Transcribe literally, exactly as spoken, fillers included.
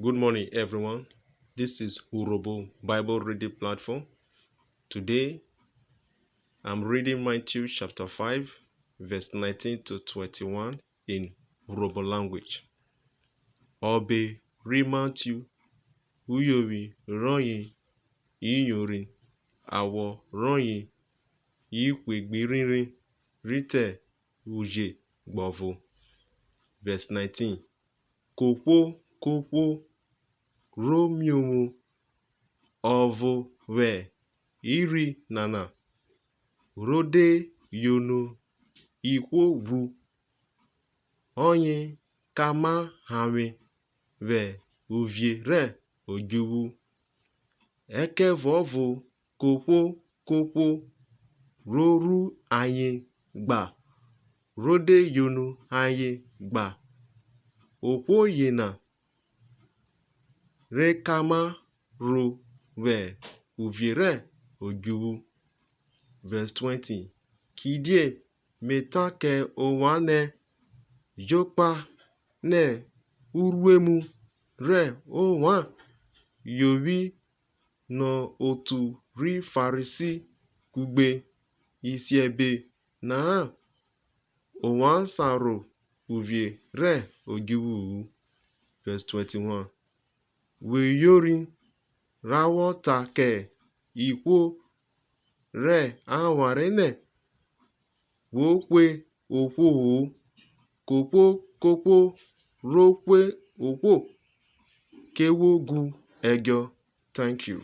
Good morning, everyone. This is Urhobo Bible Reading Platform. Today, I'm reading Matthew chapter five, verse nineteen to twenty-one in Urhobo language. Ọbe ri Matthew, uyovwi rọye iyori, awọ rọye ihwe gbi rhirin rhi te uje gbọvo. Verse nineteen. Kohwo kohwo ro miovwo ọvo vwẹ irhi nana, ro de yono ihwo ghwru, ọye ka ma hanvwe vwẹ uvie rẹ odjuvwu. Ẹkẹvuọvo kohwo kohwo ro ru ayen gba, ro de yono ayen gba, ohwo yena re ka ma rho vwẹ uvie rẹ odjuvwu. Verse twenty. Kidie me ta kẹ ovwan nẹ, jokpa nẹ uruemu rẹ ovwan yovwi nọ otu ri Farisi kugbe isiẹbe na-a, ovwan sa ro uvie rẹ odjuvwu-u. Verse twenty-one. We yori ra vwọ ta kẹ ihwo rẹ avwanre nẹ, wo hwe ohwo-o, kohwo kohwo ro hwe ohwo, ke wo gu ẹdjọ. Thank you.